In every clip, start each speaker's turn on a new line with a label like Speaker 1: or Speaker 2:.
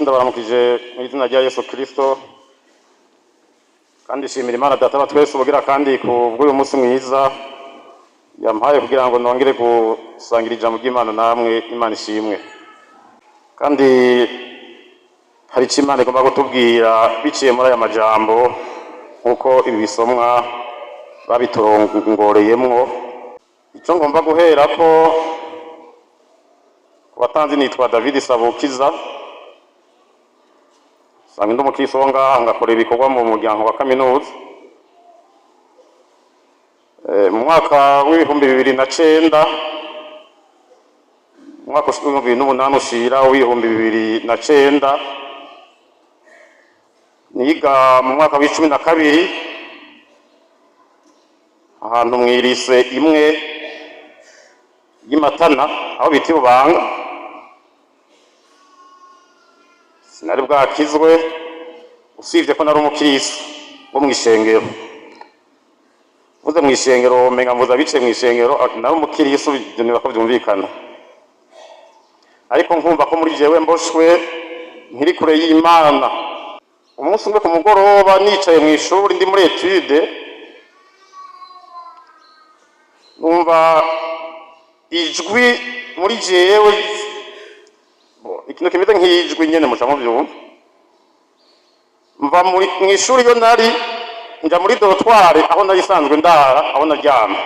Speaker 1: Ndabaramukije mu izina rya Yesu Kristo, kandi shimira Imana Data wa twese ubugira kandi ku bw'uyu munsi mwiza yampaye kugira ngo nongere gusangira ijambo ry'Imana namwe. Imana ishimwe. Kandi hari icyo Imana igomba kutubwira biciye muri aya majambo, nk'uko ibi bisomwa babiturongoreyemwo. Icyo ngomba guhera ko ku batanzi, nitwa David Sabukiza, sanga ndi umukristo wo ngaha, ngakora ibikorwa mu muryango wa kaminuza. Mu mwaka w'2009, mu mwaka w'2008 ushira w'2009, niga mu mwaka w'12 ahantu mw'irise imwe y'imatana aho bita Ibubanga. Sinari bwakizwe, usibye ko nari umukristo wo mw'ishengero. Mvuze mw'ishengero, menga mvuze abicaye mw'ishengero. Nari umukristo, ibyo niba ko byumvikana, ariko nkumva ko muri jewe mboshwe, nkiri kure y'Imana. Umunsi umwe ku mugoroba, nicaye mu ishuri ndi muri étude, numva ijwi muri jewe, ikintu kimeze nk'ijwi nyene, muca muvyumva. Mva mw'ishuri iyo nari, nja muri dortoir aho nari isanzwe ndara, aho naryama.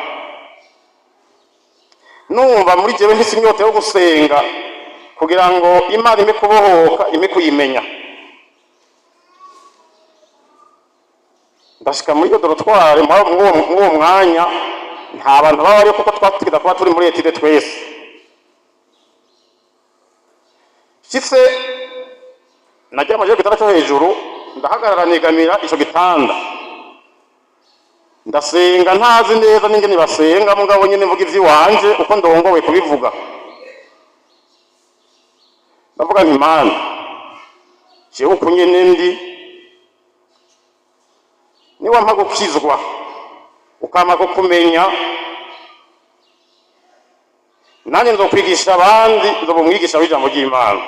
Speaker 1: Numva muri jewe mfise inyota yo gusenga kugira ngo Imana ime kubohoka, ime kuyimenya. Ndashika muri iyo dortoir, mw'uwo mwanya nta bantu baba bariyo, kuko twategeza kuba turi muri étude twese. Shitse naryamaje ku gitanda cyo hejuru, ndahagarara negamira ico gitanda, ndasenga, ntazi neza n'ingene basenga, mugabo nyene mvuga ivy'iwanje uko ndongowe kubivuga. Ndavuga nti: "Mana, jewe uko nyene ndi, niwampa gukizwa, ukampa kukumenya, nanjye nzokwigisha abandi, nzoba umwigisha w'ijambo ry'Imana."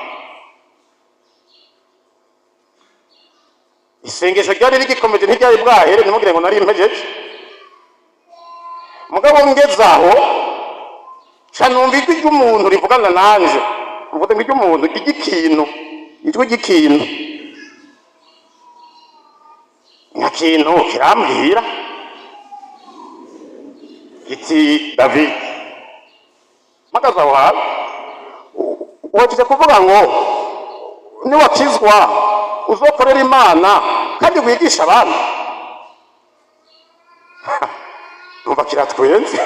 Speaker 1: Isengesho ryari rigikomeje, ntiryari bwahere, ntimugire ngo nari mpejeje. Mugabo ngeze aho, ca numva ijwi ry'umuntu rivugana nanje. Mvuze ngo iry'umuntu, iry'ikintu, ijwi ry'ikintu, nyakintu kirambwira kiti: "David, mpagaze aho hantu, uhejeje kuvuga ngo niwakizwa uzokorera Imana kandi wigisha abandi." Numva kiratwenze.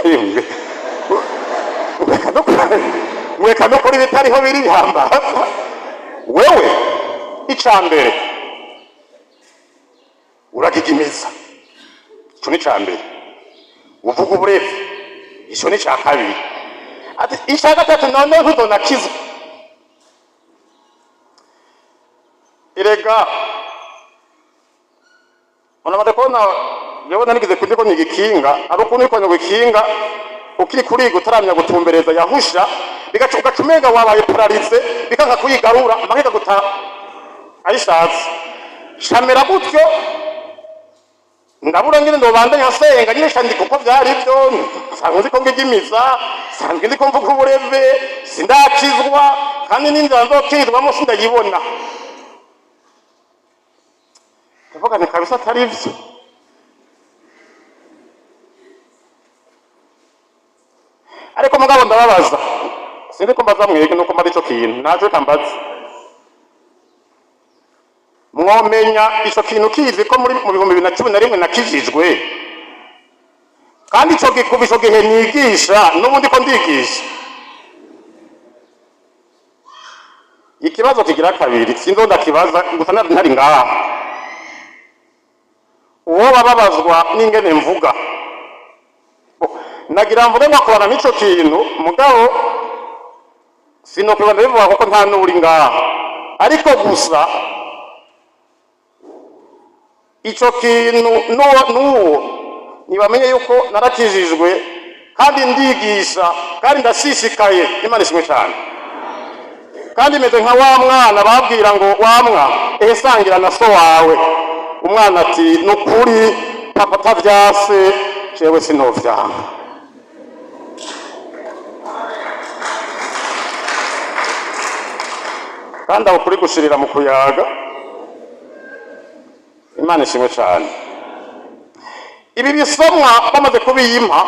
Speaker 1: Mweka no kuri bitariho biri bihambaza. "Wewe, ica mbere uragigimiza, ico ni ca mbere. Uvuga uburefu, ico ni ca kabiri." Ati: "Ica gatatu, none ntuzonakizwa." Erega unamaze kubona jewe narigeze kundiko nigikinga, ari ukuntu uriko nigikinga ukiri kuriga, utaramenya gutumbereza, yahusha bigaca, ugaca umenga wabaye paralysé, bikanka kuyigarura mpaka ikaguta ayishatse. Camera gutyo, ndabura nyine ndobandanya nsenga nyine ca ndi, kuko vyari byo nsanzwe nzi ko ngigimiza, nsanzwe nzi ko mvuga ubureve, sindakizwa, kandi n'inzira nzokizwamo sindayibona. Ndavuga nti kabisa atari vyo. Ariko mugabo ndababaza, sinzi ko mbaza mwebwe nuko mbaza ico kintu naco, reka mbaze: mwomenya ico kintu kizi ko muri mu 2011 nakijijwe, kandi ico gikuba ico gihe nigisha, n'ubundi ko ndigisha? Ikibazo kigira kabiri sinzo ndakibaza gusa ntari ngaha. Uwo bababazwa n'ingene mvuga, nagira mvuge ngo akorana n'ico kintu, mugabo sinokwiba ndabivuga kuko nta n'uri ngaha. Ariko gusa ico kintu n'uwo ntibamenye yuko narakijijwe kandi ndigisha kandi ndashishikaye. Imana ishimwe cyane. Kandi meze nka wa mwana babwira ngo: "Wamwa ehe, sangira na so wawe." Umwana ati: "Nukuri papa atavyase, jewe sinovyanga." Kandi aho kuri gushirira mu kuyaga. Imana ishimwe cyane. Ibi bisomwa bamaze kubiyimpa,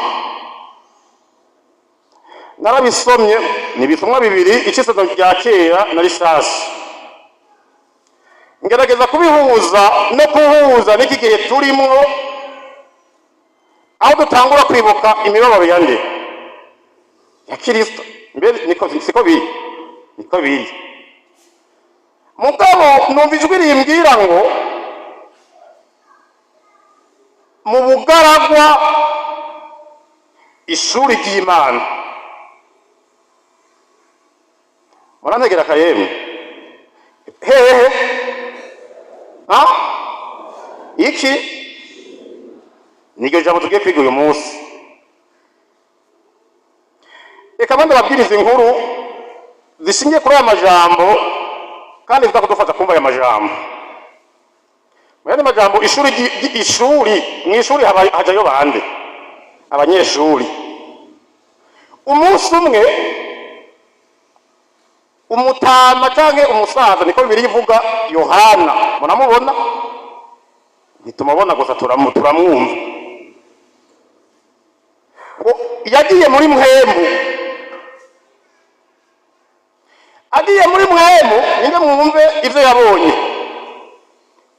Speaker 1: narabisomye. Ni ibisomwa bibiri, ic'isomo rya kera na rishasha. Ngerageza kubihuza no kuhuza n'iki gihe turimwo, aho dutangura kwibuka imibabaro ya nde? Ya Kirisito. Mbere niko siko biri? Niko biri. Mugabo numva ijwi rimbwira ngo: "Mu bugaragwa, ishuri ry'Imana." Murantegera akayemwe? Hehe? Ha, iki niryo jambo tugiye kwiga uyu munsi. Reka abandi babwiriza inkuru zishingiye kuri aya majambo, kandi ziza kudufasha kumva aya majambo. Mu yandi majambo, ishuri ishuri, mu ishuri hajayo bande? Abanyeshuri. Umunsi umwe umutama canke umusaza, niko Bibiliya ivuga, Yohana, muramubona? Ntitumubona gusa, turamwumva. Yagiye muri mpwemu. Agiye muri mpwemu, ninde mwumve ivyo yabonye.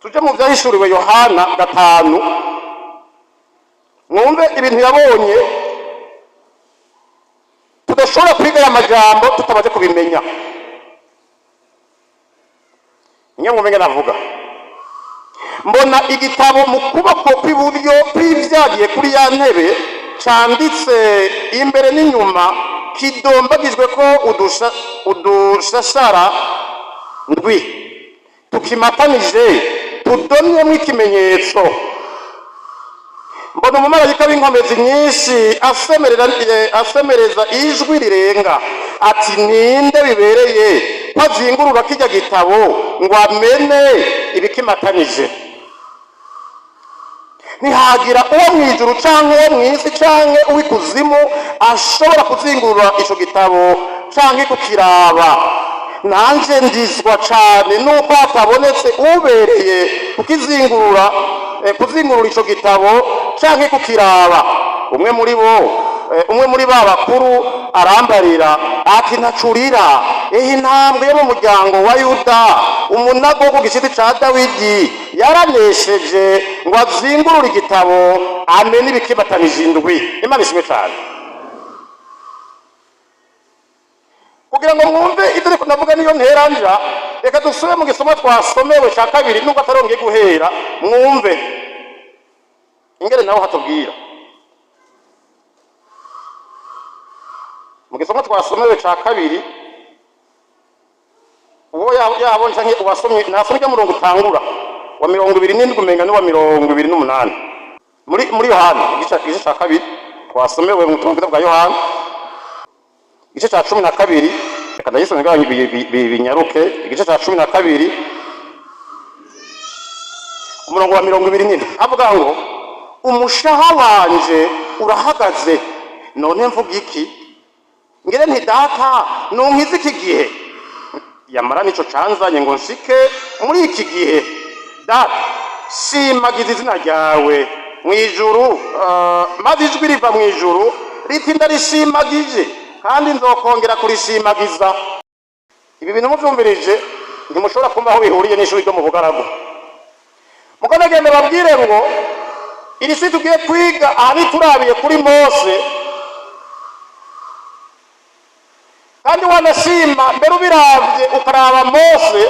Speaker 1: Tuje mu vyahishuriwe Yohana 5, mwumve ibintu yabonye. Tudashobora kwiga aya majambo tutabaze kubimenya. Niyo mwumve ngene avuga: "Mbona igitabo mu kuboko kw'iburyo kw'ivyagiye kuri ya ntebe, canditse imbere n'inyuma, kidombagijwe ko udushashara ndwi tukimatanije, tudomyemwo ikimenyetso. Mbona umumarayika w'inkomezi nyinshi asemereza ijwi rirenga ati: 'Ninde bibereye ko azingurura kirya gitabo ngo amene ibikimatanije?' Ntihagira uwo mu ijuru canke uwo mw'isi canke uw'ikuzimu ashobora kuzingurura ico gitabo canke kukiraba. Nanje ndizwa cane nuko hatabonetse ubereye kuzingurura ico gitabo canke kukiraba. Umwe muri bo, umwe muri ba bakuru arambarira ati: 'Ntacurira, ehe, intambwe yo mu muryango wa Yuda, umunago wo ku gishiti ca Dawidi, yaranesheje ngo azingurure igitabo, amene ibikibatanije indwi.'" Imana ishimwe cane. Kugira ngo mwumve ibyo ariko ndavuga, niyo nteranja, reka dusubire mu gisoma twasomewe cya kabiri, nubwo atarongeye guhera. Mwumve ingene naho hatubwira mu gisoma twasomewe cya kabiri. Uwo yabonye canke uwasomye, ntasomye ujya murongo utangura wa 27, umenga n'uwa 28 muri Yohana, igice cya kabiri twasomewe mu butumwa bwiza bwa Yohana, igice cya 12. Reka ndayisome kugira ngo binyaruke. Igice cya 12, umurongo wa 27, avuga ngo: "Umushaha wanje urahagaze, none mvuga iki? Ngire nti: 'Data, nunkize iki gihe?' Yamara nico canzanye ngo nshike muri iki gihe. Data, shimagiza izina ryawe mu ijuru." Maze ijwi riva mu ijuru riti: 'Ndarishimagije, kandi nzokongera kurishimagiza.'" Ibi bintu muvyumvirije, ntimushobora kumva aho bihuriye n'ishuri ryo mu bugaragu. Mukanagenda babwire ngo iri si tugiye kwiga aha, ntiturabiye kuri Mose. Kandi wanashima mbere, ubiravye ukaraba Mose,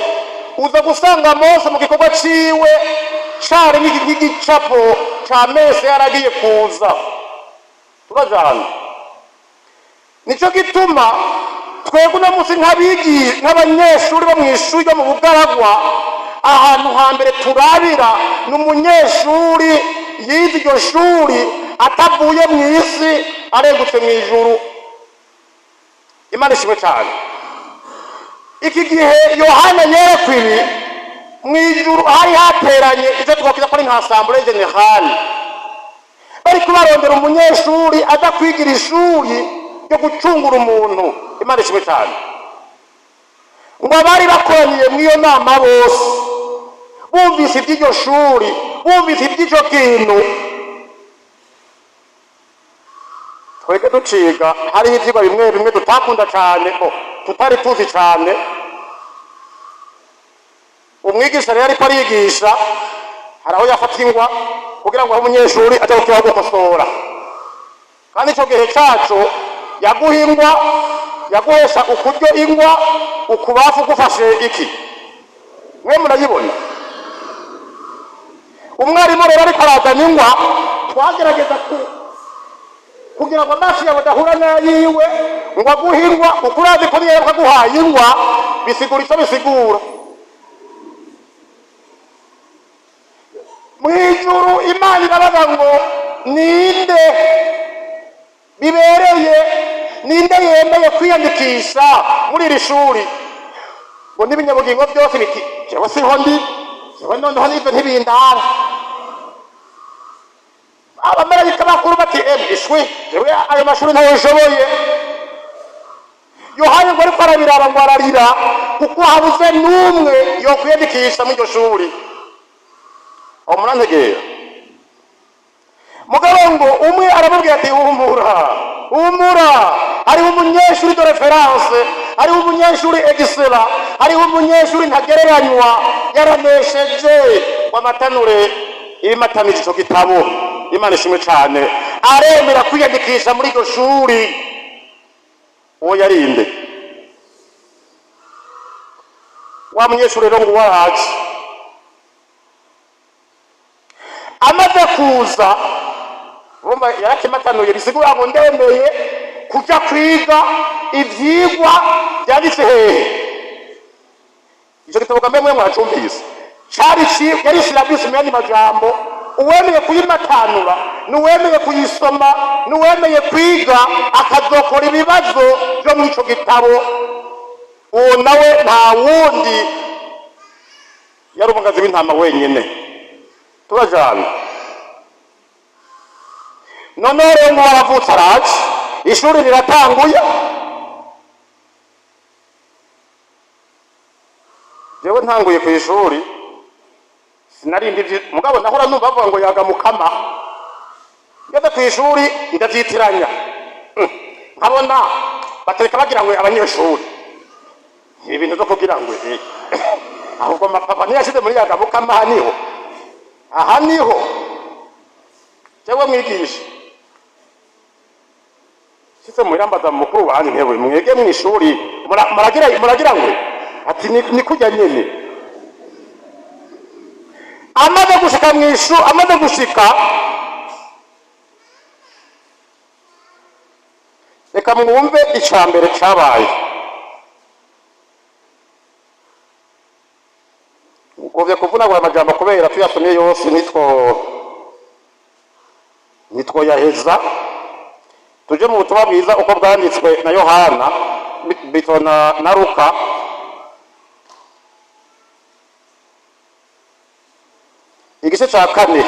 Speaker 1: uza gusanga Mose mu gikorwa ciwe cari nk'igicapo ca mese yaragiye kuza. Turajana. Nico gituma twebwe uno munsi nk'abanyeshuri bo mw'ishuri ryo mu bugaragwa, ahantu hambere turabira ni umunyeshuri yize iryo shuri atavuye mu isi, arengutse mu ijuru. Imana ishimwe cyane. Iki gihe Yohana yerekwa ibi, mu ijuru hari hateranye icyo twakwita ko ari nka assemblée générale, bari kubarondera umunyeshuri aza kwigira ishuri ryo gucungura umuntu. Imana ishimwe cyane. Ngo abari bakoraniye mu iyo nama bose bumvise iby'iryo shuri, bumvise iby'icyo kintu. Twebwe duciga, hariho ivyigwa bimwe bimwe tutakunda cyane, oh, tutari tuzi cyane. Umwigisha rero ariko arigisha, hari aho yafata ingwa kugira ngo ahe umunyeshuri aje kukibaho gukosora. Kandi ico gihe cacu yaguha ingwa, yaguhesha ukuryo ingwa, ukubafu gufashe iki. Mwe murayibona. Umwarimu rero ariko arazana ingwa, twagerageza kugira ngo amaso yawe adahura n'ayiwe ngo aguhe ingwa, kuko urazi ko niyo aguhaye ingwa bisigura icyo bisigura. Mu ijuru Imana irabaza ngo: "Ninde bibereye? Ninde yemeye kwiyandikisha muri iri shuri?" Ngo n'ibinyabugingo byose biti: "Jewe siho ndi, jewe noneho n'ibyo ntibindaba." Abamarayika bakuru bati: "Emwe ishwi, jewe ayo mashuri ntayo nshoboye." Yohani ngo ariko arabiraba, ngo ararira kuko habuze n'umwe yokwiyandikisha muri iryo shuri. Aho murantegera? Mugabo ngo umwe aramubwira ati: "Humura, humura, hariho umunyeshuri de référence, hariho umunyeshuri excellent, hariho umunyeshuri ntagereranywa, yaranesheje wamatanure ibimatanije ico gitabo." Imana ishimwe cane. Aremera kwiyandikisha muri iryo shuri. Uwo yarinde wa munyeshuri rero ngo waraje. Amaze kuza, urumva yarakimatanuye, bisigura ngo ndemeye kuja kwiga ivyigwa vyanditse hehe? Ico gitabo gambe mwe mwacumvise, cari yari syllabus. Mu yandi majambo, uwemeye kuyimatanura n'uwemeye kuyisoma n'uwemeye kwiga akazokora ibibazo vyo muri ico gitabo, uwo nawe nta wundi, yari umugazi w'intama wenyine. Turajana. Noneho rero ngo waravutse, araje, ishuri riratanguye. Jewe ntanguye ku ishuri sinarindi mugabo nahora numva bavuga ngo yaga mukama. Ngeze ku ishuri ndavyitiranya. Nkabona batereka bagira ngo abanyeshuri ibi bintu vyo kugira ngo ahubwo mapapa ntiyashize muri yaga mukama. Aha niho, aha niho jewe mwigisha shitse murambaza mukuru wanje: "Ntewe mwege mw'ishuri muragira ngo?" Ati: Ni kurya nyene." Amaze gushika mw'ishuri, amaze gushika, reka mwumve ica mbere cabaye. Uvye kuvunagura amajambo kubera tuyasomye yose nitwo yaheza. Tuje mu butumwa bwiza uko bwanditswe na Yohana, bito na Luka. Igice ca kane,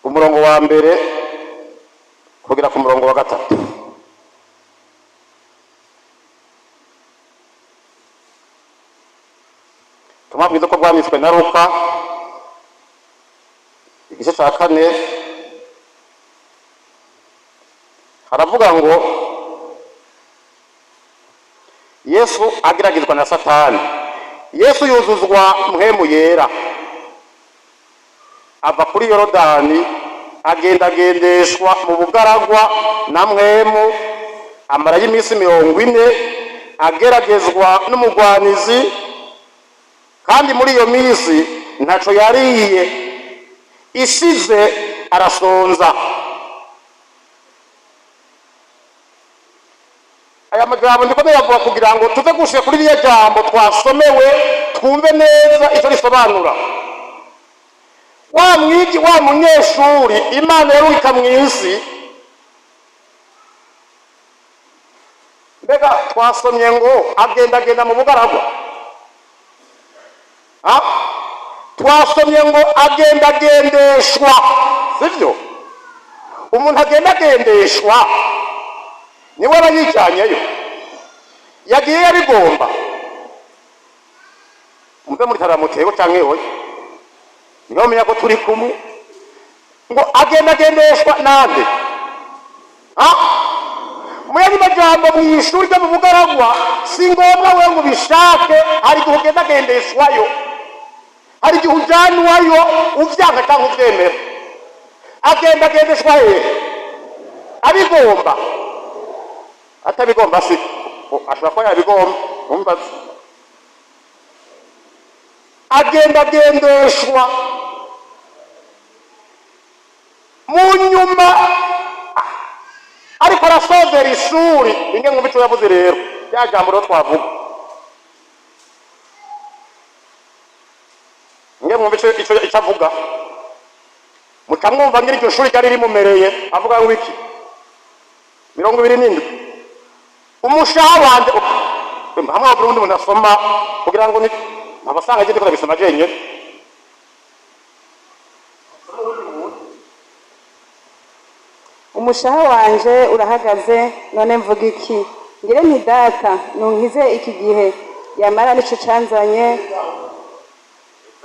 Speaker 1: umurongo wa mbere kugera ku murongo wa gatatu. Ubutumwa bwiza uko bwanditswe na Luka, igice ca kane, haravuga ngo Yesu ageragezwa na Satani. Yesu yuzuzwa Mpwemu Yera, ava kuri Yorodani, agendagendeshwa mu bugaragwa na Mpwemu, amarayo iminsi 40 ageragezwa n'umugwanizi. Kandi muri iyo minsi ntaco yariye, ishize arasonza. Aya majambo ndiko ndayavuga kugira ngo tuze gushika kuri ririya jambo twasomewe, twumve neza icyo risobanura. Wa mwigi, wa munyeshuri Imana yarungika mu isi, mbega twasomye ngo agendagenda mu bugaragwa? Ha? Twasomye ngo agendagendeshwa, sibyo? Umuntu agendagendeshwa niwe aba yijyanyeyo, yagiye yabigomba. Muve muri taramutego canke oya, niho menya ko turi kumwe. Ngo agendagendeshwa nande? Ha? Mu yandi majambo, mu ishuri ryo mu bugaragwa si ngombwa we ngo ubishake. Hari igihe ugendagendeshwayo, hari igihe ujyanwayo uvyanka cyangwa uvyemera. Agendagendeshwa hehe? Abigomba, atabigomba? Si ashobora kuba yabigomba, umbaze. Agendagendeshwa mu nyuma, ariko arasozera ishuri. Inge mwumva ico yavuze rero, rya jambo rero twavuga. Inge mwumva ico avuga, muca mwumva ngira iryo shuri ryari rimumereye. Avuga ngo iki? 27: "Umushaha wanje." Hamwe hagira uwundi muntu asoma kugira ngo ntabasanga agende ndiko ndabisoma jenyene.
Speaker 2: Umushaha wanje urahagaze, none mvuga iki? Ngire nti: 'Data, nunkize iki gihe'? Yamara nico canzanye.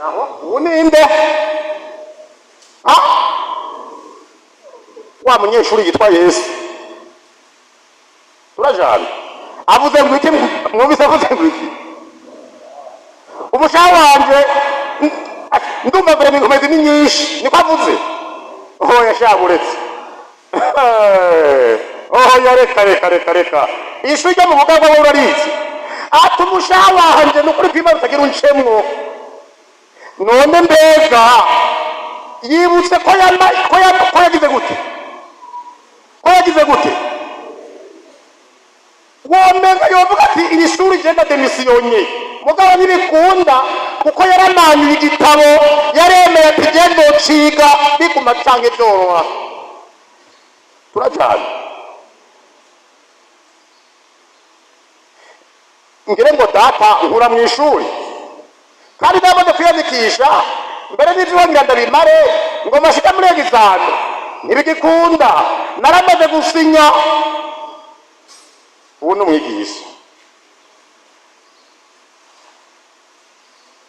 Speaker 1: Aho ubu ninde? Ah, wa munyeshuri yitwa Yesu, turajana. Avuze ngo iki? Mwumvise avuze ngo iki? "Umushaha wanje ndumva mbere inkomezi ni nyinshi." Niko avuze? Oya, shaburetse. Oya, reka reka reka reka. Ishuri ryo mu bugaragwa wowe urarizi. Ati: "Umushaha wanje ni ukuri kw'Imana utagira uncemwo." None mbega yibutse ko yama, ko yagize gute? Ko yagize gute? Womenga yovuga ati: "Iri shuri je ndademisiyonye." Mugabo ntibikunda, kuko yaramanyuye igitabo, yaremeye ati: "Je ndociga biguma canke vyoroha." Turajana. Ngire ngo: "Data, nkura mu ishuri kandi namaze kwiyandikisha mbere n'ivyo ngira ndabimare ngo mashika muri examen, ntibigikunda, naramaze gusinya." Ubu ni umwigisha,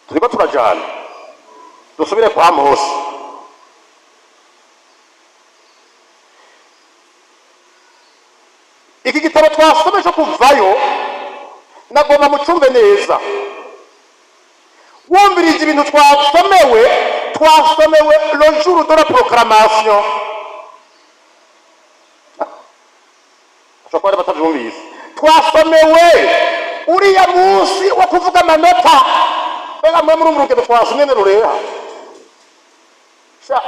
Speaker 1: turiko turajana. Dusubire kwa Mose. Iki gitabo twasome cyo kuvayo, nagomba mucumve neza. Wumvirije ibintu twasomewe, twasomewe le jour de la proclamation. Ashobora kuba bari batavyumvise. Twasomewe uriya munsi wo kuvuga amanota. Mbega mwe muri urugendo twasomye ne rureha? Sha,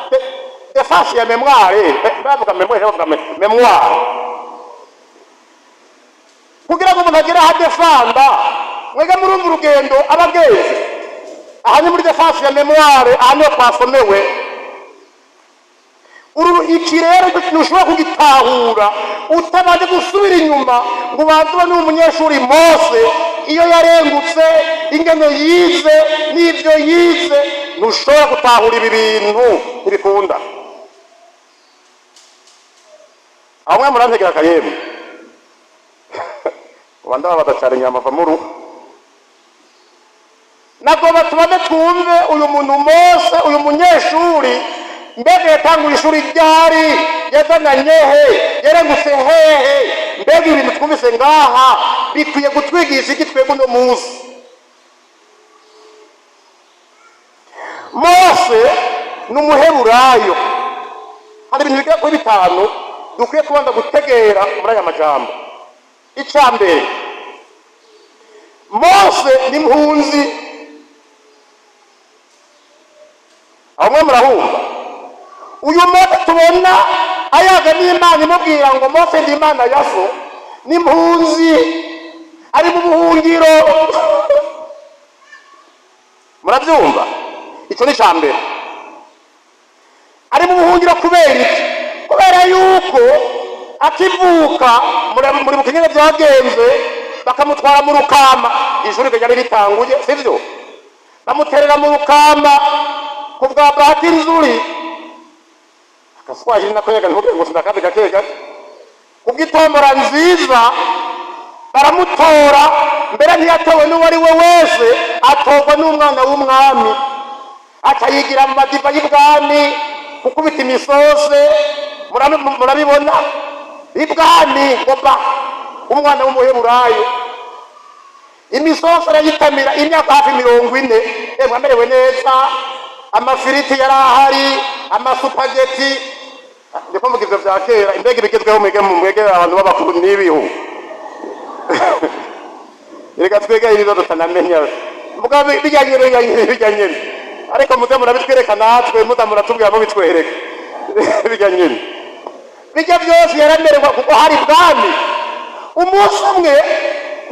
Speaker 1: défense ya mémoire, bavuga mémoire, bavuga mémoire kugira ngo umuntu agere aho adefanda. Mwega murumva urugendo abagenzi. Aha ni muri défense ya mémoire, aha niho twasomewe. Uru iki rero ntushobora kugitahura utabanje gusubira inyuma ngo ubanze ubone umunyeshuri Mose iyo yarengutse, ingene yize n'ibyo yize. Ntushobora gutahura ibi bintu, ntibikunda. Aho mwe murantegera akayemwe, uba ndababaza cyane, inyama ava mu ruhu. Nagomba tubanze twumve uyu muntu Mose, uyu munyeshuri. Mbega yatanguye ishuri ryari? Yazananye he? Yarengutse hehe? Mbega ibintu twumvise ngaha bikwiye gutwigisha iki twebwe uno munsi? Mose ni umuheburayo. Hari ibintu bigera kuri bitanu dukwiye kubanza gutegera muri aya majambo. Icya mbere, Mose ni impunzi. Aho mwe murahumva? Uyu Mose tubona ayaga n'Imana imubwira ngo: "Mose, ndi Imana ya so", N'impunzi, ari mu buhungiro. Murabyumva? Icyo ni icya mbere. Ari mu buhungiro kubera iki? Kubera yuko akivuka, muri bukenyere byagenze, bakamutwara mu rukamba. Ishuri ryari ritanguye, sibyo? Bamuterera mu rukamba ku bwa bahati nzuri. Agaswahili nako yega, ntubwire ngo sindakazi gake gake. Kubw'itombora nziza baramutora. Mbere ntiyatowe n'uwo ari we wese, atorwa n'umwana w'umwami. Aca yigira mu madiva y'ibwami, gukubita imisose. Murabibona ibwami ngo ba umwana w'Umuheburayo, imisosi arayitamira imyaka hafi 40. Emwe, amerewe neza, amafiriti yari ahari, amasupageti. Ndiko mvuga ivyo vya kera. Imbega ibigezweho? Mwege mwege abantu b'abakuru n'ibihu. Reka twege ibibazo tutanamenya. Mugabo bijyanye bijyanye, ariko muze murabitwereka natwe, muza muratubwira, mubitwereka bijyanye bijya byose. Yaramererwa kuko hari bwami. Umunsi umwe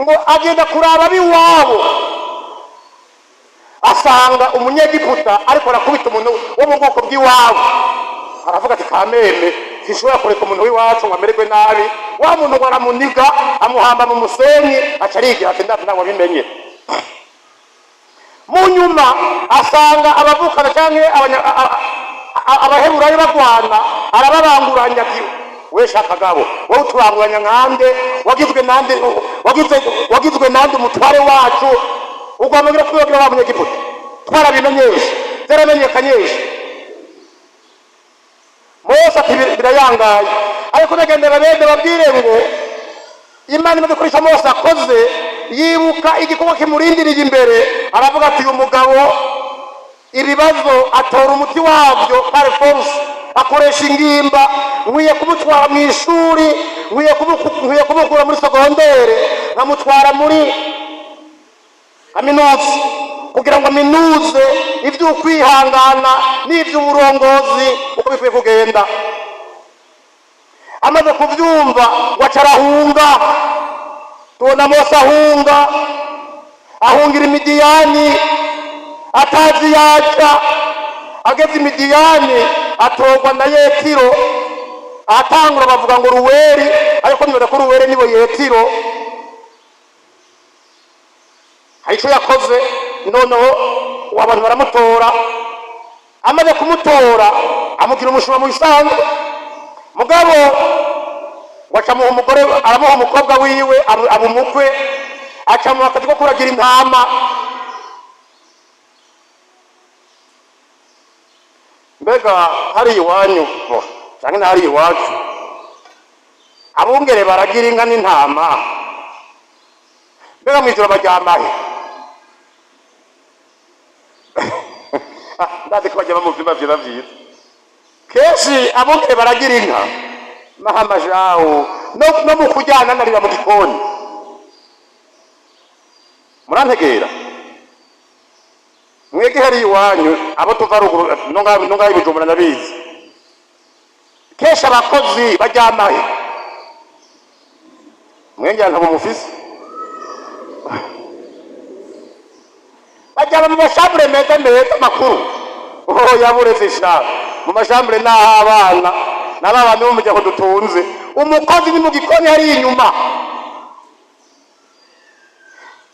Speaker 1: ngo agenda kuraba ab'iwabo, asanga Umunyegiputa ariko arakubita umuntu wo mu bwoko bw'iwabo. Aravuga ati: "Kameme, sinshobora kureka umuntu w'iwacu ngo amererwe nabi." Wa muntu ngo aramuniga, amuhamba mu musenyi, aca arigira ati: "Ndazi ntabwo abimenye." Mu nyuma asanga abavukana canke Abaheburayo bagwana, arababanguranya ati: "We shakagabo, wowe utubanguranya nkande? Wagizwe nande? Wagizwe nande umutware wacu? Ugomba kugira twibagira wa Munyegiputa." Twarabimenyesha, byaramenyekanyesha. Mose ati: "Birayangaye." Ariko ndagendera bene babwire ngo Imana imaze gukoresha Mose, akoze yibuka igikorwa kimurindiriye imbere, aravuga ati: "Uyu mugabo ibibazo atora umuti wabyo par force, akoresha ingimba. Nkwiye kumutwara mu ishuri, nkwiye kumukura muri secondaire, nkamutwara muri kaminuza, kugira ngo aminuze iby'ukwihangana n'iby'uburongozi uko bikwiye kugenda." Amaze kubyumva ngo aca arahunga. Tubona Mose ahunga, ahungira Imidiyani, atazi yaca. Ageze Imidiyani atorwa na Yetiro. Ahatangura bavuga ngo Ruweri, ariko nibaza ko Ruweri nibo Yetiro. Hari icyo yakoze, noneho uwo abantu baramutora. Amaze kumutora amugira umushumba mu bisanzwe. Mugabo wacamuha umugore, aramuha umukobwa wiwe aba umukwe, acamuha akazi ko kuragira intama. Mbega hari iwanyu bo canke ntahari iwacu abungere baragira inka n'intama? Mbega mw'ijoro baryamahe? Ndazi ko baryama mu vyumba vyiza vyiza. Kenshi abungere baragira inka mahamajawo no mu kuryana narira mu gikoni. Murantegera? Mwege hari iwanyu abo tuva ruguru no ngaho i Bujumbura, ndabizi kenshi abakozi baryamahe. Mwengera ntabo mufise, baryama mu mashambure meza meza makuru. Oh, yabureze sha, mu mashambure naho abana n'aba bantu bo mu muryango dutunze. Umukozi ni mu gikoni hari inyuma.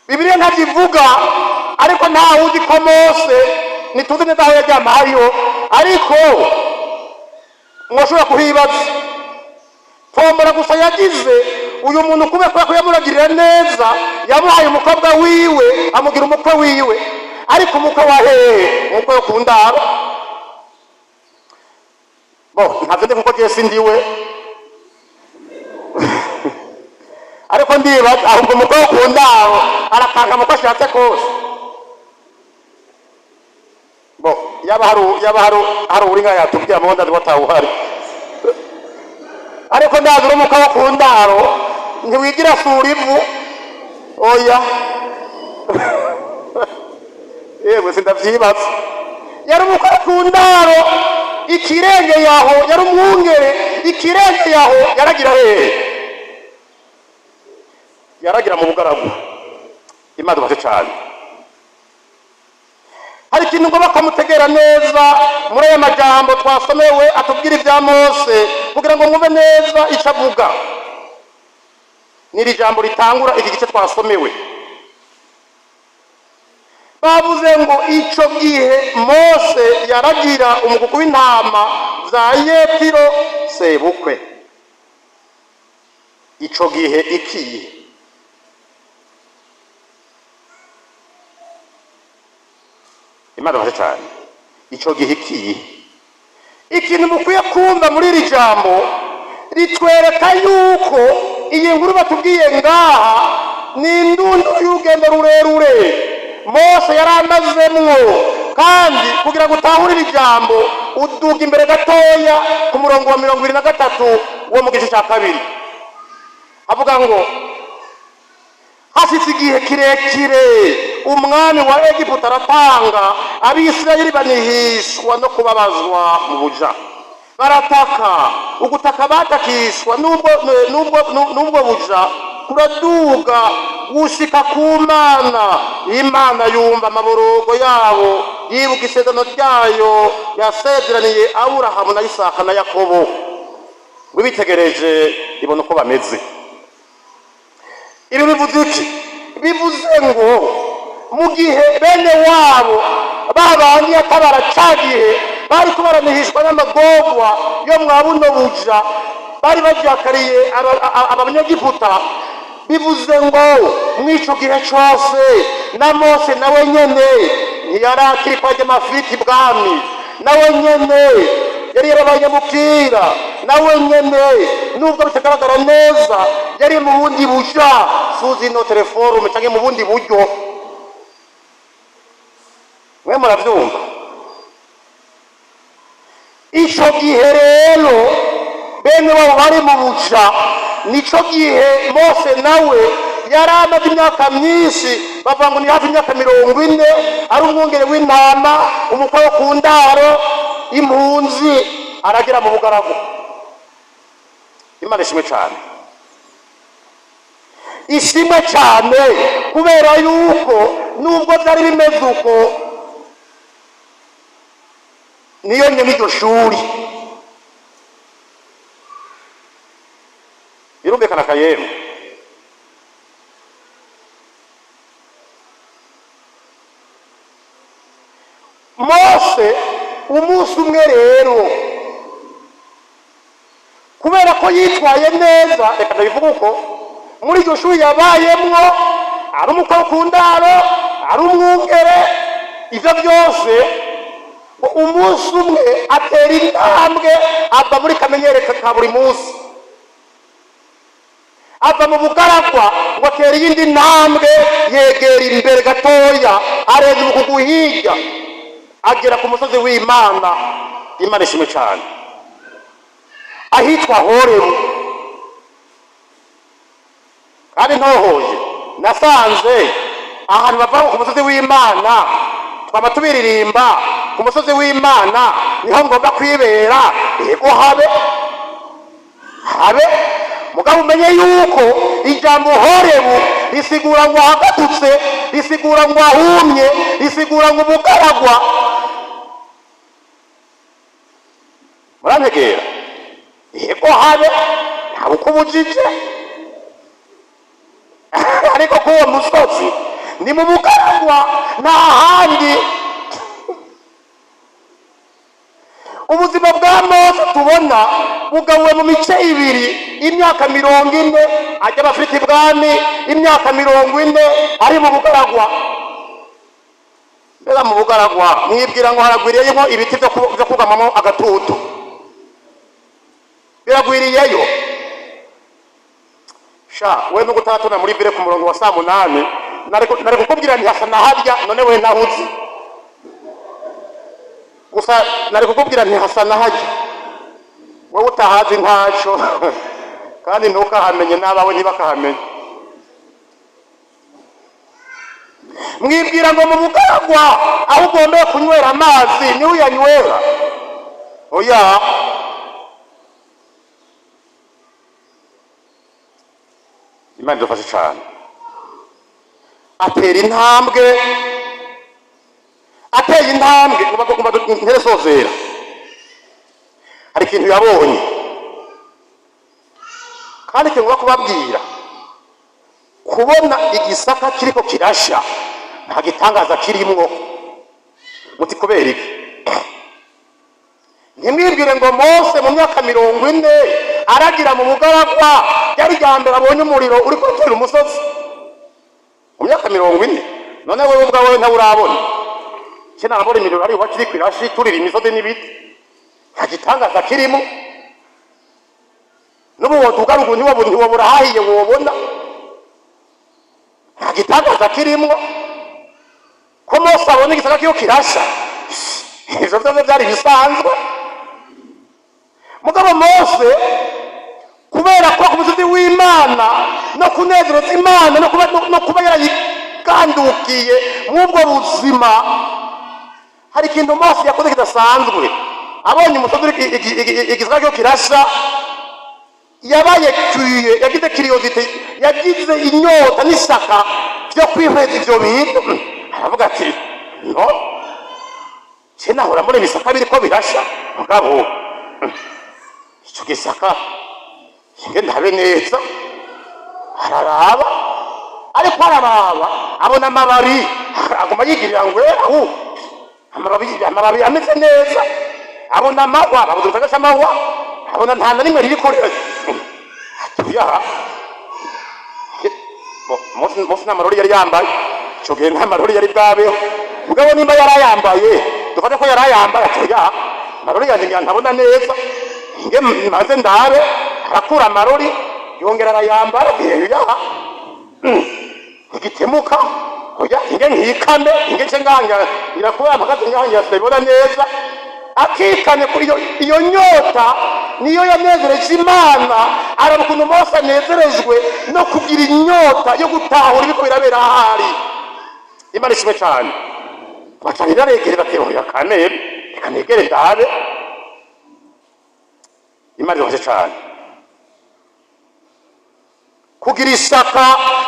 Speaker 1: Bibiliya ntabyivuga, ariko ntawe uzi ko Mose, ntituzi neza aho yaryama hariho, ariko mwoshobora kuhibaza. Tombora gusa yagize uyu muntu kubera ko yamuragirira neza, yamuhaye umukobwa wiwe, amugira umukwe wiwe. Ariko umukwe wa hehe? Umukwe wo ku ndaro. Bo ntavyo ndi kuko jewe sindiwe, ariko ndibaza ahubwo umukwe wo ku ndaro arakankama uko ashatse kose. Bo yaba hari uri nka yatubwira mu ndazi batawuhari, ariko ndazi uri umukwe wo ku ndaro ntiwigira sura ivu. Oya yewe, sindavyibaza. Yari umukwe wo ku ndaro. Ikirenge yaho yari umwungere, ikirenge yaho yaragira hehe? Yaragira mu bugaragu. Imana idufashe cyane. Hari ikintu ngomba kumutegera neza muri aya majambo twasomewe atubwira ibya Mose, kugira ngo mwumve neza icyo avuga. Ni iri jambo ritangura iki gice twasomewe. Bavuze ngo icyo gihe Mose yaragira umukuku w'intama za Yetiro sebukwe. Icyo gihe ikihe? Imana ibafashe cyane. Icyo gihe ikihe? Ikintu mukwiye kumva muri iri jambo ritwereka yuko iyi nkuru batubwiye ngaha ni indunduro y'urugendo rurerure Mose yari amazemwo. Kandi kugira ngo utahure iri jambo, uduga imbere gatoya ku murongo wa 23 wo mu gice cya kabiri. Avuga ngo hashize igihe kirekire, umwami wa Egiputa aratanga Abisirayeli, banihishwa no kubabazwa mu buja, barataka. Ugutaka batakishwa n'ubwo buja kuraduga gushika ku Mana. Imana yumva amaborogo yabo, yibuka isezerano ryayo yasezeraniye Aburahamu na Isaka na Yakobo. Wibitegereje ibona uko bameze. Ibi bivuze iki? Bivuze ngo mu gihe bene wabo babandi yatabara, ca gihe bari kubaranihishwa n'amagorwa yo mwa buno buja bari bajakariye abanyegiputa, bivuze ngo mw'ico gihe cose na Mose nawe nyene ntiyari akiri kwarya amafiriti ibwami, nawe nyene yari yarabaye mukira, nawe nyene nubwo bitagaragara neza yari mu bundi buja, suzi no teleforume canke mu bundi buryo. Mwe muravyumva? Ico gihe rero bene wabo bari mu buja, nico gihe Mose nawe yari amaze imyaka myinshi, bavuga ngo ni hafi imyaka 40, ari umwungere w'intama, umukwe wo ku ndaro, impunzi, aragera mu bugaragu. Imana ishimwe cyane, ishimwe cyane, kubera yuko nubwo byari bimeze uko, niyo nyene iryo shuri birumvikana. Kayemwe, Mose umunsi umwe rero, kubera ko yitwaye neza, reka ndabivuga uko, muri iryo shuri yabayemwo ari umukwe wo ku ndaro, ari umwungere, ivyo byose, umunsi umwe atera intambwe ava muri kamenyere ka buri munsi, ava mu bugaragwa ngo atera iyindi ntambwe, yegera imbere gatoya, arenza umukugu hirya, agera ku musozi w'Imana. Imana ishimwe cyane. Ahitwa Horebu. Kandi ntohoye nasanze ahantu bava ku musozi w'Imana, twaba tubiririmba ku musozi w'Imana niho ngomba kwibera. Yego, habe habe, mugabo umenye yuko ijambo Horebu risigura ngo ahagatutse, risigura ngo ahumye, risigura ngo ubugaragwa. Murantegera? Yego, habe, ntabwo uko ubujije, ariko k'uwo musozi ni mu bugaragwa, nta handi. Ubuzima bwa Mose tubona bugabuwe mu mice ibiri: imyaka 40 ajya abafite ibwami, imyaka 40 ari mu bugaragwa. Mbega mu bugaragwa mwibwira ngo haragwiriyeyo ibiti byo kugamamo agatutu? Biragwiriyeyo sha? We nuko utaratona muri bire ku murongo wa saa 8, nari kukubwira nti hasa na harya. None we ntahuzi gusa, nari kukubwira nti hasa na harya. Wowe utahazi ntaco, kandi ntukahamenye, n'abawe ntibakahamenye. Mwibwira ngo mu bugaragwa aho ugombeye kunywera amazi niwe uyanywera? Oya. Imana idufashe cyane. Atera intambwe, ateye intambwe ngo ntere sozera, hari ikintu yabonye kandi ikintu kubabwira. Kubona igisaka kiriko kirasha nta gitangaza kirimwo. Muti kubera iki? Ntimwibwire ngo Mose mu myaka 40 aragira mu bugaragwa ryari rya mbere abonye umuriro uri kuturira umusozi mu myaka 40. None wowe ubwawe ntawe urabona? Cye narabona imiriro ari iwacu iriko irasha iturira imisozi n'ibiti, nta gitangaza kirimo. N'ubu woduga ruguru ntiwobura ahahiye wobona, nta gitangaza kirimwo ko Mose abona igisaka kiyo kirasha. Ivyo vyose vyari bisanzwe. Mugabo Mose, kubera kuba ku musozi w'Imana no kunezereza Imana no kuba yarayigandukiye mw'ubwo buzima, hari ikintu Mose yakoze kidasanzwe. Abonye umusozi igisaka kiyo kirasha, yabaye curieux, yagize curiosité, yagize inyota n'isaka byo kwihweza ivyo bintu. Aravuga ati: "No je nahora mbona ibisaka biriko birasha, mugabo ico gisaka nge ndabe neza." Araraba, ariko araraba abona amababi aguma yigirira ngo ahu amababi ameze neza. Abona amahwa, babuze igisaka c'amahwa, abona nta na rimwe ririko. Atuya Mose nta marori yari yambaye ico gihe, nta marori yari bwabeho. Mugabo nimba yarayambaye, dufate ko yarayambaye, atuya amarori yanjye ngira ntabona neza, nge maze ndabe. Arakura amarori, yongera arayambara. Ya ntigitemuka, oya, nge nkikame, nge nce nganja ngira kuba mpagaze nganja sinabibona neza. Akikane kuri iyo nyota niyo yanezereje Imana. Araba ukuntu Mose anezerejwe no kugira inyota yo gutahura ibiko birabera ahari. Imana ishimwe cyane. Baca rero aregere bati: "Oya kamere, reka negere ndabe." Imana irafashe cyane. Kugira ishaka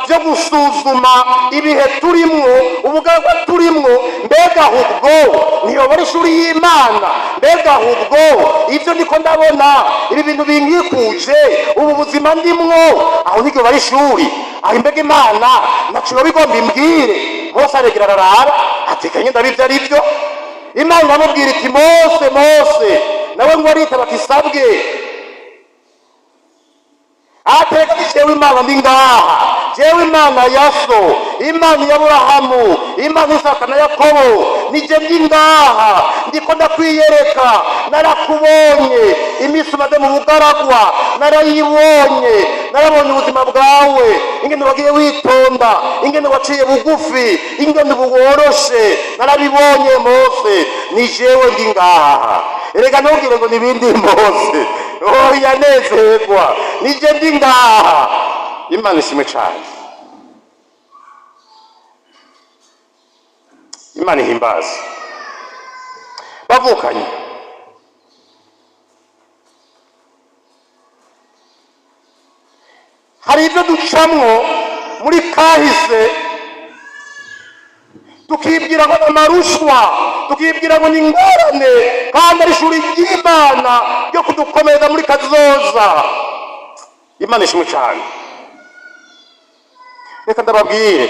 Speaker 1: ryo gusuzuma ibihe turimwo, ubugaragwa turimwo, mbega ahubwo ntiyobora ishuri y'Imana? Mbega ahubwo ibyo ndiko ndabona, ibi bintu binkikuje, ubu buzima ndimwo, aho ntiryoba ari ishuri? Aho imbega Imana naciye bigomba imbwire? Mose aregera araraba, atekanye ndabivyo ari byo. Imana iramubwira iti: "Mose, Mose!" Nawe ngo aritaba ati: "Sabwe." Ateka jewe Imana ndi ngaha, jewe Imana ya so, Imana ya Aburahamu, Imana Isaka na Yakobo, nije ndi ngaha, ndiko ndakwiyereka. Narakubonye iminsi umaze mu bugaragwa, narayibonye, narabonye ubuzima bwawe, ingene wagiye witonda, ingene waciye bugufi, ingene ubu woroshe, narabibonye. Mose, ni jewe ndi ngaha. Erega ntubwire ngo nibindi, Mose, oya, nezerwa, nije ndi ngaha. Imana ishimwe cyane, Imana ihimbaza. Bavukanye, hari ibyo ducamwo muri kahise tukibwira ngo ni amarushwa, tukibwira ngo ni ingorane, kandi ari ishuri ry'Imana ryo kudukomeza muri kazoza. Imana ishimwe cyane. Reka ndababwire,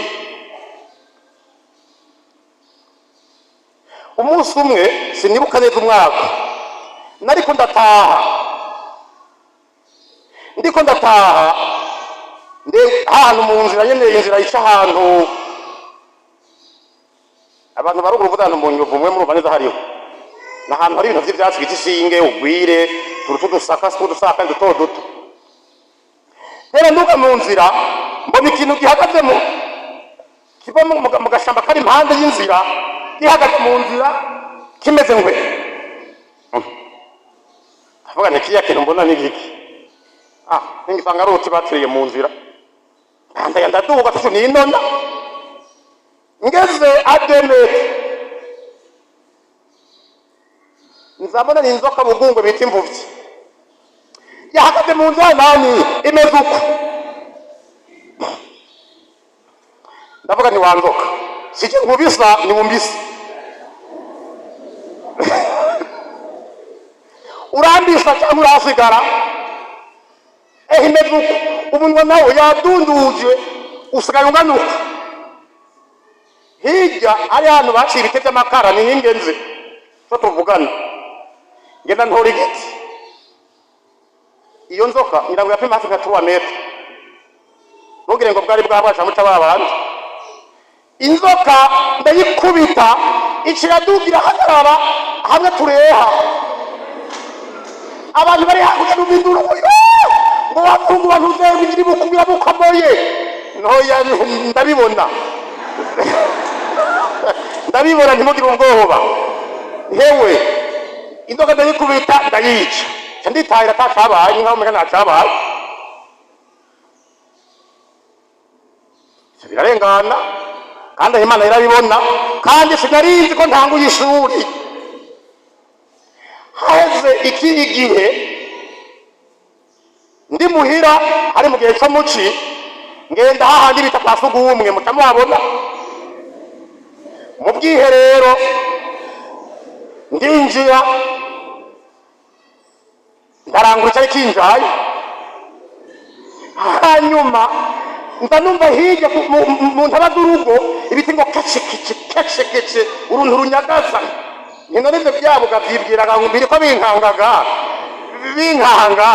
Speaker 1: umunsi umwe, sinibuka neza umwaka, nariko ndataha, ndiko ndataha ahantu mu nzira nyene, inzira ica ahantu abantu baruguru uvuga ahantu mu Nyovu, mwe murumva neza hariho ni ahantu hari ibintu vy'ivyatsi bita ishinge, ugwire, turu tudusaka tw'udusaka duto duto. Rero nduga mu nzira, mbona ikintu gihagaze mu kiva mu gashamba kari impande y'inzira, gihagaze mu nzira kimeze ngwe. Ndavuga nti: "Kiriya kintu mbona ni giki?" Ah, ningisanga ari uruti batiriye mu nzira. Ndaya ndaduga tucu ninona, ngeze ademet nzabona ni inzoka bugungwe bita imvuvyi yahagaze mu nzira nani imeze uko. Ndavuga nti: "Wanzoka, sije nkubisa niwumbise, urambisa cyangwa urasigara." Ehe, imeze uko, umunwa nawo yadunduje, usigaye ungana uko. Hirya hari ahantu baciye ibiti by'amakara, ni nk'ingenzi cyo tuvugana. Ngenda ntora igiti. Iyo nzoka ngira ngo yapima hafi nka 3 mètres, ntugire ngo bwari bwabasha muca babandi. Inzoka ndayikubita, iciradugira hagarara hamwe tureha. Abantu bari hakurya n'uminduru ngo: "Yoo!" Ngo watungu bantu uzenga bukubira bukomoye ntoya. Ndabibona, ndabibona, ntimugire ubwoba. Hewe, inzoka ndayikubita, ndayica, nca nditahira atacabaye, ni nkaho umenga ntacabaye. Ivyo birarengana, kandi aho Imana irabibona. Kandi sinarinzi ko ntanguye ishuri. Haheze iki igihe, ndi muhira, hari mu gihe co muci, ngenda hahandi bita kwa sugumwe, muca muhabona mu bwiherero. Ndinjira, ndarangura icari kinjaye. Hanyuma nza numva hirya mu ntaba z'urugo ibiti ngo kecekece kecekece, uruntu runyagaza. Nti: "None ivyo byabuga vyibwiraga ngo biriko binkangaga binkanga?"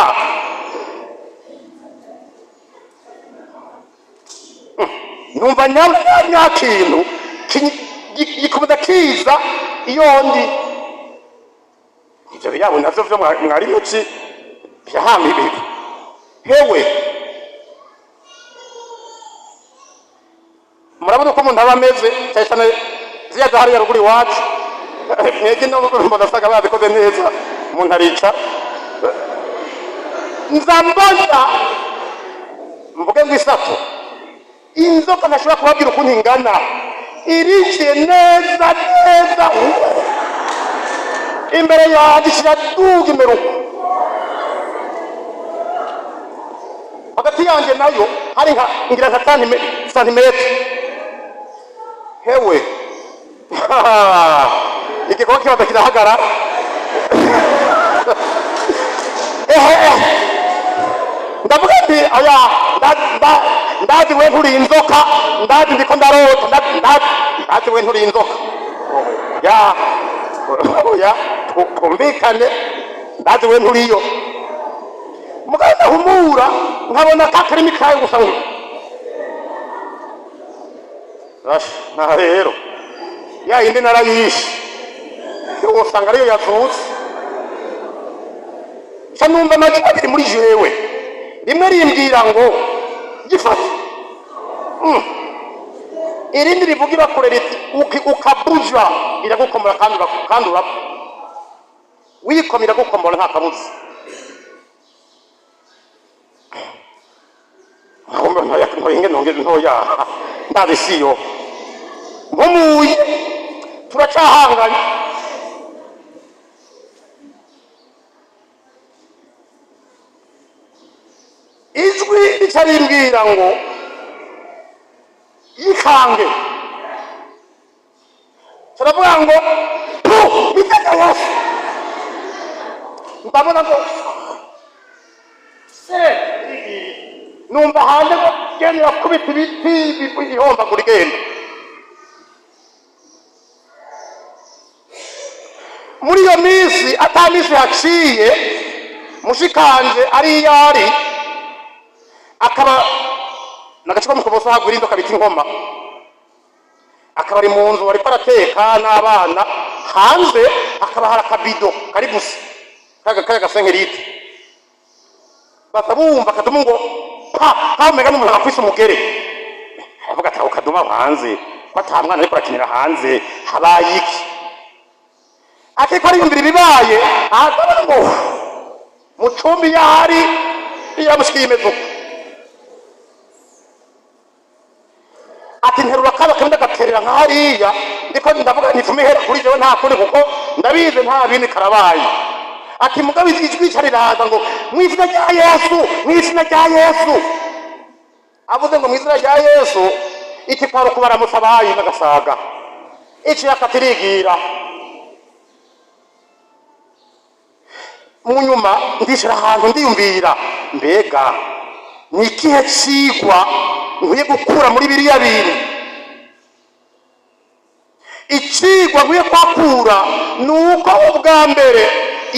Speaker 1: Numva nya kintu gikomeza kiza iyo ndi. Ivyo biyabo navyo vyo mwari muci vyahama ibibi. Hewe, murabona uko umuntu aba ameze, cyane cyane ziriya za hariya ruguru iwacu. Mwebwe no mbona asanga bazikoze neza, umuntu arica. Nza mbona, mvuge ngo isato, inzoka ntashobora kubabwira ukuntu ingana, irinjiye neza neza imbere yanjye, kiraduga imeruko. Hagati yanjye nayo hari nka ngira nka santimetero. Hewe, igikorwa kibaza kirahagarara. Ehe ehe, ndavuga nti: "Aya, ndazi we nturi inzoka, ndazi ndiko ndarota, ndazi we nturi inzoka." Ya oya, twumvikane, ndazi we nturiyo. Mugabo ndahumura, nkabona ka karimi kayo gusa ngo Asha, nta rero ya yindi narayishe, wosanga ariyo yazutse. Nca numva amajwi abiri muri jewe, rimwe rimbwira ngo: "Gifate." Irindi rivugira kure riti: "Ukabuja iragukomora kandi kandi urapfa, wikoma iragukomora nta kabuza." Ntoya ntonge ntoya, ndazi siyo mpumuye, turacahanganye. Ijwi rica rimbwira ngo: "Yikange." Turavuga ngo: "Pu bitega Yesu." Ndabona ngo se numva hanze ngo genda irakubita ibiti, ihombagura, igenda. Muri iyo minsi, ata minsi haciye, mushikanje ari iyo ari, akaba nagace ko mukoboso hagwira inzoka bita inkoma, akaba ari mu nzu ariko arateka n'abana, hanze hakaba hari akabido kari gusa kaga gasenkerite. Baza bumva akadumu ngo pa, kamega n'umuntu agakwisa umugere. Aravuga ati: "Ako kaduma hanze, ko ata mwana ariko arakinira hanze, habaye iki?" Akiko ariyumvira ibibaye, ahatabona ngo mu cumbi yari yamushikiye imeze uko. Ati: "Nterura kaba kamwe, ndagaterera nka hariya." Ndiko ndavuga nipfuma ihera kuri jewe, nta kundi, kuko ndabizi nta bindi karabaye. Ati: "Mugabo ijwi rica riraza ngo: mu izina rya Yesu, mu izina rya Yesu." Avuze ngo mu izina rya Yesu, iti kwari ukubaramutsa abayi n'agasaga, iciye akatirigira. Mu nyuma ndicara ahantu ndiyumvira, mbega ni ikihe cigwa nkwiye gukura muri biriya bintu? Icigwa nkwiye kwakura ni uko ubwa mbere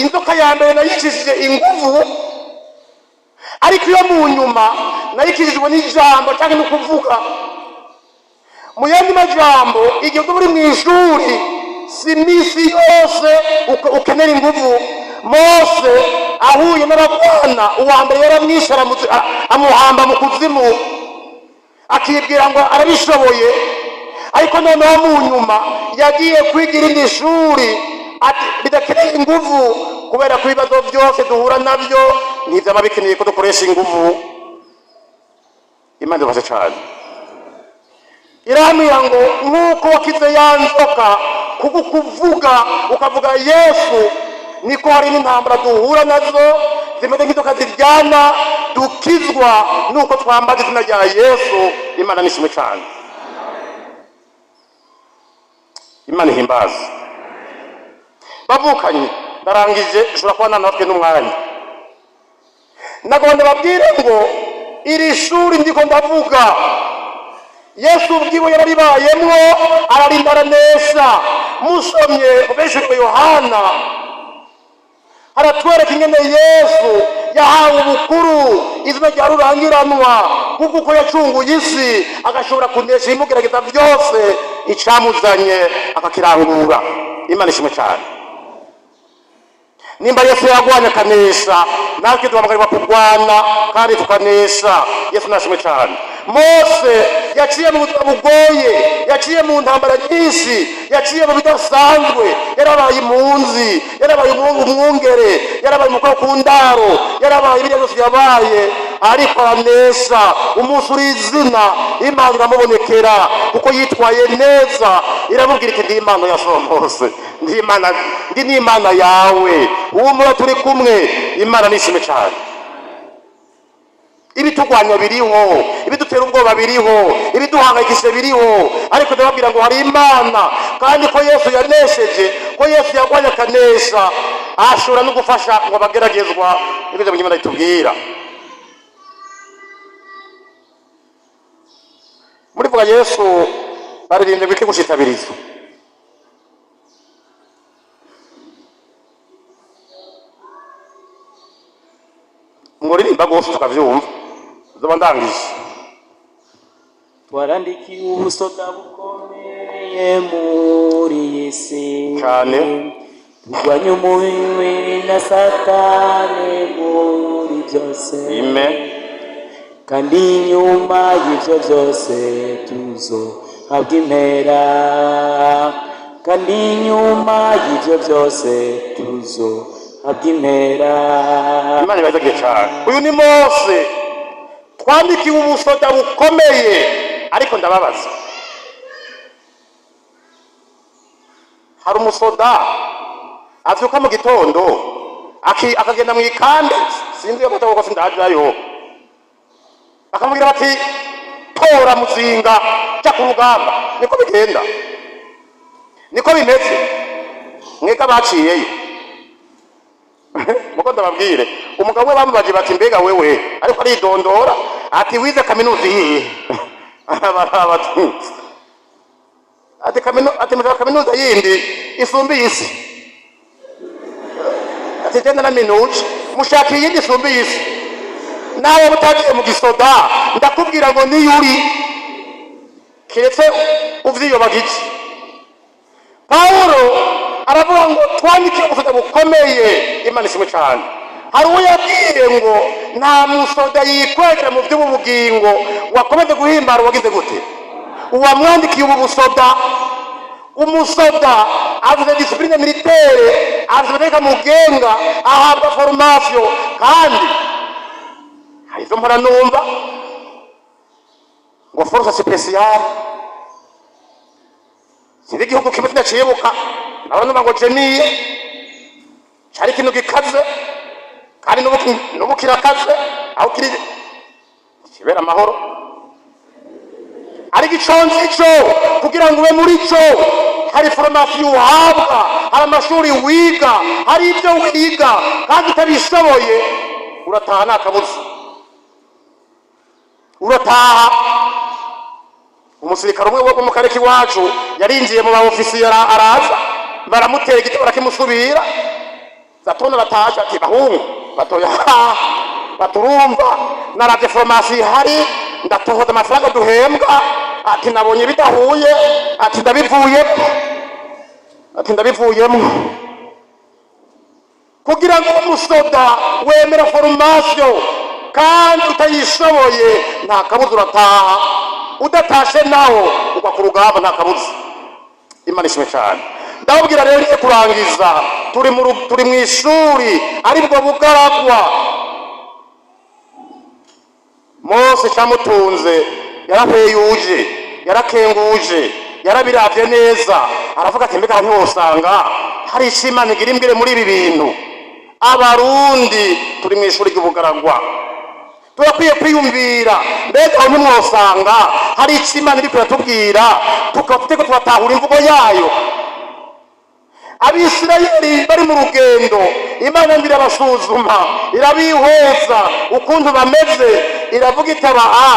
Speaker 1: inzoka ya mbere nayicishije inguvu, ariko iyo mu nyuma nayikijijwe n'ijambo cyangwa no kuvuga. Mu yandi majambo, igihe uba uri mu ishuri, si iminsi yose ukenera inguvu. Mose ahuye n'abagwana, uwa mbere yaramwishe, amuhamba mu kuzimu, akibwira ngo arabishoboye. Ariko noneho mu nyuma yagiye kwiga irindi shuri ati bidakeneye inguvu, kubera ko ibibazo byose duhura nabyo ntibyaba bikeneye ko dukoresha inguvu. Imana idufashe cyane. Irambwira ngo nk'uko wakize ya nzoka kubwo kuvuga, ukavuga Yesu, niko hari n'intambara duhura nazo zimeze nk'inzoka ziryana, dukizwa nuko twambaza izina rya Yesu. Imana nishimwe cyane, Imana ihimbaze. Bavukanye, ndarangije, ushobora kuba nanatwe n'umwanya. Nagomba babwire ngo iri shuri ndiko ndavuga, Yesu ubwiwe yararibayemwo, ararinda aranesha. Musomye mu Bishuriwe Yohana, haratwereka ingene Yesu yahawe ubukuru, izina rya rurangiranwa, kuko uko yacunguye isi agashobora kunesha ibimugerageza byose, icamuzanye akakirangura. Imana ishimwe cyane. Nimba Yesu yagwanye akanesha, natwe duhamagarirwa kurwana kandi tukanesha. Yesu nashimwe cyane. Mose yaciye mu buzima bugoye, yaciye mu ntambara nyinshi, yaciye mu bidasanzwe. Yarabaye impunzi, yarabaye umwungere, yarabaye umukuru ku ndaro, yarabaye ibiriya byose yabaye, ariko aranesha. Umunsi uri izina, Imana iramubonekera kuko yitwaye neza, iramubwira iti: "Ndi Imana ya so Mose, ndi Imana, ndi n'Imana yawe, humura, turi kumwe." Imana nishimwe cyane. Ibitugwanya biriho, ibidutera ubwoba biriho, ibiduhangayikishije biriho, ariko ndababwira ngo hari Imana, kandi ko Yesu yanesheje, ko Yesu yagwanye akanesha, ashobora no gufasha ngo abageragezwa. Nibyo ijambo ry'Imana ritubwira. Muri vuga Yesu baririmbye ngo iki gushitabiriza? Mworirimba rwose tukavyumva, nzoba ndangije.
Speaker 3: Twarandikiwe ubusoda bukomeye muri iyi si
Speaker 1: Cyane.
Speaker 3: Turwanye umubiri na Satani muri byose.
Speaker 1: Ime.
Speaker 3: Kandi nyuma y'ibyo byose tuzohabwa impera, kandi nyuma y'ibyo byose tuzohabwa impera.
Speaker 1: Imana ibazagiye cyane. Uyu ni Mose. Twandikiwe ubusoda bukomeye, ariko ndababaza, hari umusoda avyuka mu gitondo akagenda mu ikambi, sinzi iyo bata kuko sindajayo, bakamubwira bati: "Tora muzinga, jya ku rugamba"? Niko bigenda? Niko bimeze? Mwega baciyeyo muko ndababwire, umugabo we bamubaje bati: "Mbega wewe?" Ariko aridondora ati: "Wize kaminuza iyihe?" Baraba ati ati mushaka kaminuza yindi isumba iyisi? Ati: "Genda na minuje, mushaka iyindi isumba iyisi?" Nawe utagiye mu gisoda, ndakubwira ngo niyo uri keretse uvyiyobagije. Pawulo aravuga ngo twandikiwe ubusoda bukomeye. Imana ishimwe cyane. Hari uwo yabwiye ngo nta musoda yikwegera mu by'ubu bugingo wakomeje guhimbara uwagize gute, uwamwandikiye ubu busoda. Umusoda avuze discipline militaire, avuze amategeko amugenga, ahabwa formation. Kandi hari izo mpora numva ngo force spéciale, sinzi igihugu kimwe sinacibuka, nabona numva ngo jeniye cari ikintu gikaze, kandi n'ubu kirakaze, aho kiri kibera amahoro. Ariko ico nzi co, kugira ngo ube muri co, hari formation uhabwa, hari amashuri wiga, hari ibyo wiga, kandi utabishoboye urataha. Nta kabuza, urataha. Umusirikare umwe wo mu karere k'iwacu yarinjiye mu ba ofisiye, araza baramutera igiti, barakimusubira. Zatona bataje, ati: "Bahungu batoya, baturumva naravye formation ihari, ndatohoza amafaranga duhembwa, ati nabonye bidahuye, ati ndabivuyemo, ati ndabivuyemo." Kugira ngo ube umusoda, wemera formation, kandi utayishoboye nta kabuza urataha. Udatashe nawo ugwa ku rugamba, nta kabuza. Imana ishimwe cyane. Ndababwira rero, ngiye kurangiza, turi mu ishuri, aribwo bugaragwa. Mose cyamutunze, yarahweyuje, yarakenguje, yarabiravye neza, aravuga ati: "Mbega ntiwosanga hari ico Imana igira imbwire muri ibi bintu?" Abarundi turi mu ishuri ry'ubugaragwa, turakwiye kwiyumvira: mbega aho ntimwosanga hari ico Imana iriko iratubwira, tukaba turiko turatahura imvugo yayo? Abisirayeli bari mu rugendo, Imana ngo irabasuzuma, irabihweza ukuntu bameze, iravuga itaba a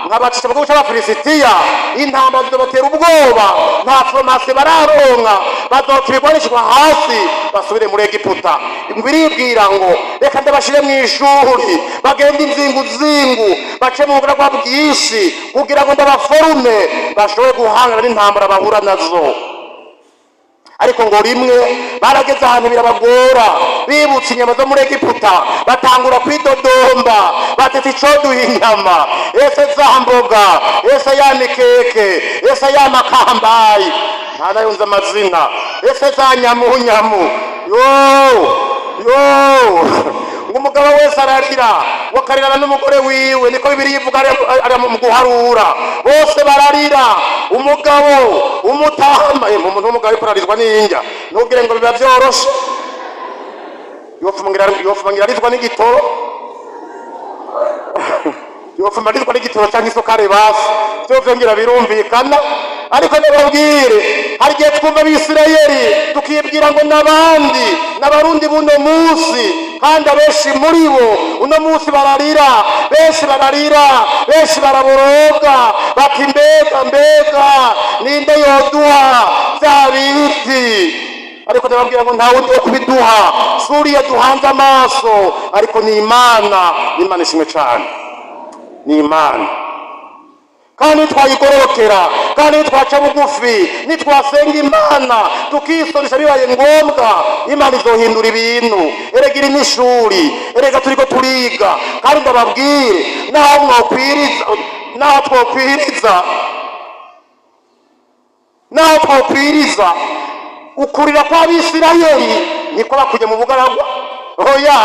Speaker 1: nkabacisha mu gihugu cy'Abafilisitiya, intambara zizobatera ubwoba, nta formation bararonka, bazota ibigwanishwa hasi basubire muri Egiputa. Ngo iribwira ngo: "Reka ndabashire mu ishuri, bagende inzinguzingu, bace mu bugaragwa bwinshi, kugira ngo ndabaforume bashobore guhangana n'intambara bahura nazo." Ariko ngo rimwe barageze ahantu birabagora, bibutse inyama zo muri Egiputa, batangura kwidodomba, batete icoduha inyama, ese za mboga, ese ya mikeke, ese ya makambayi, nta nayo nzi amazina, ese za nyamunyamu yo yo. Ngo umugabo wese ararira, wakarirana n'umugore wiwe, niko Bibiliya ivuga ari mu guharura. Bose bararira, umugabo umutama. Umuntu w'umugabo ariko ararizwa n'indya, ntugire ngo biba byoroshe. Yofuma ngira arizwa n'igitoro, yofuma arizwa n'igitoro cyangwa isukari, basi byose ngira birumvikana. Ariko ndababwire, hari igihe twumva Abisirayeli tukibwira ngo n'abandi n'Abarundi buno munsi, kandi abenshi muri bo uno munsi bararira, benshi bararira, benshi baraboroga, bati: "Mbega, mbega ninde yoduha bya bindi?" Ariko ndababwira ngo nta wundi wo kubiduha, suriya duhanze amaso, ariko ni Imana. Imana ishimwe cyane. Ni Imana, kandi nitwayigororokera, kandi nitwaca bugufi, nitwasenga Imana, tukisoresha bibaye ngombwa, Imana izohindura ibintu. Erega iri n'ishuri, erega turiko turiga. Kandi ndababwire, naho mwokwiriza, naho twokwiriza, naho twokwiriza, ukurira kw'Abisirayeli niko bakujya mu bugaragwa. Oya,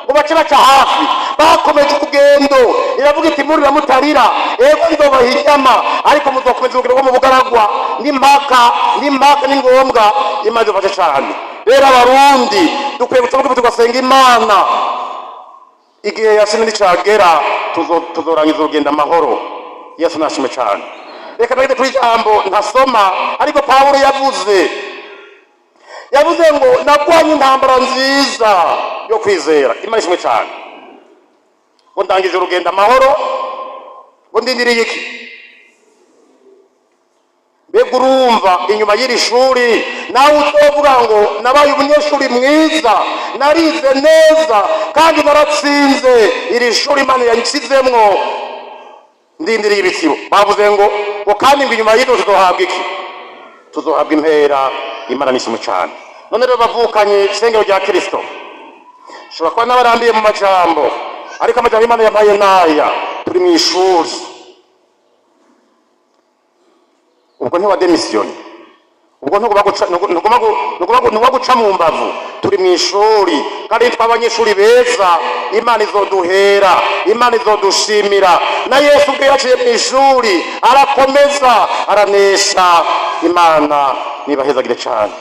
Speaker 1: ngo bace baca hafi, bakomeje urugendo. Iravuga iti: "Murira mutarira, ego nzobaha inyama, ariko muzokomeza urugendo rwo mu bugaragwa." N'impaka, n'impaka, ni ngombwa. Imana idufashe cyane. Rero Abarundi dukwiye guca bugufi, tugasenga Imana. Igihe yashimwe nicagera, tuzorangiza urugendo amahoro. Yesu nashimwe cyane. Reka tugeze kuri ijambo ntasoma, ariko Pawulo yavuze ngo: "Nagwanye intambara nziza yo kwizera." Imana ishimwe cyane. Ngo ndangije urugendo amahoro, ngo ndindiriye iki? Mbega urumva inyuma y'iri shuri nawe uzovuga ngo: "Nabaye umunyeshuri mwiza, narize neza kandi naratsinze iri shuri Imana yanshizemwo, ndindiriye ibitsibo"? Bavuze ngo kandi ngo inyuma y'ibyo tuzohabwa iki? Tuzohabwa impera. Imana nishimwe cyane. None rero bavukanye, ishengero rya Kirisito, nshobora kuba n'abarambiye mu majambo, ariko amajambo Imana yampaye naya: turi mu ishuri. Ubwo ntiwademisiyoni, ubwo ntugomba guca mu mbavu. Turi mu ishuri, kandi nitwa abanyeshuri beza, Imana izoduhera, Imana izodushimira. Na Yesu ubwe yaciye mu ishuri, arakomeza, aranesha. Imana nibahezagire cyane.